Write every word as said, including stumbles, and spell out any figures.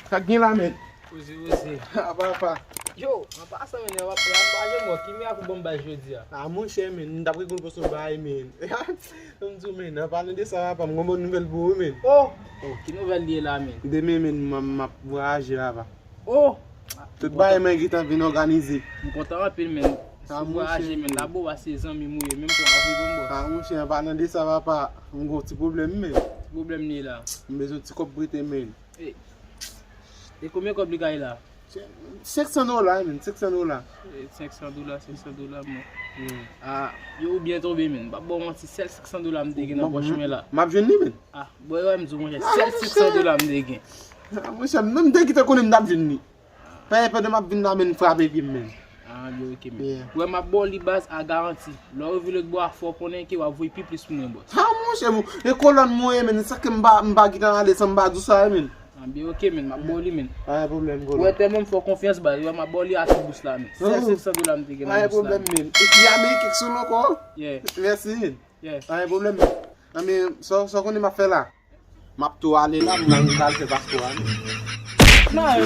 Sa k gen la, men? Oze, oze. A papa. Yo, an pasan, men, an pa janm wè ki mirak ou ban m bay jodi a. A monchè, men, m t ap rekonpoze w bay, men. M di w, men, an palan de sa, papa, m gon bon nouvèl pou ou, men. Oh! Oh, ki nouvèl li ye la, men? Demen, men, m m ap vwayaje, papa. Oh! Tout bagay mwen gentan vin òganize. M kontan anpil, men. Si Ah, w vwayaje, monchè, men, dabò w a se zanmi m ou ye, menm pou w ap viv anbò. A monchè, an palan de sa, papa, m gon ti pwoblèm, men. Ki pwoblèm li ye la? M bezwen ti kòb prete, men. Ey. E konbyen kòb li ka ye la? Senk san dola, men, senk san dola. E, senk san dola, senk san dola, mwen. Hmm. Ah, yo, ou byen tonbe, men. M p ap ba w manti, sèl senk san dola m te gen nan pòch mwen la. M ap jwenn li, men. Ah, bon, wè, m di w, monchè, Ah, sèl monchè. Senk san dola m te gen. Ah, monchè, m menm te kite konnen m t ap jwenn li. Pè, pandan m ap vin la, men, m frape pye m, men. Ah, byen, ok, men. Yeah. Wè, m ap ba w li baz a garanti. Lè w rive lòt bò a, fò w konnen ke w ap voye pi plis pou mwen, bòs. Ha, monchè, bon. E kolòn mwen ye, men. Sa ke m pa, m pa gentan ale san m pa di w sa, men. Ah, byen, ok, men. M ap ba w li, men. Pa gen pwoblèm, Wè, kolòn. tèlman m fè w konfyans, baz. Wè, m ap ba w li a tout bous la, men. Sèl Oh. Senk san dola m te gen Pa nan gen bous la, pwoblèm, men. Men. Epi, Amerik sou nou ankò. Yeah, Mèsi, men. yeah. Pa gen pwoblèm, men. Nan, men, sa, sa w konnen m ap fè la? M ap tou ale la, m al fè paspò a, men. Nan,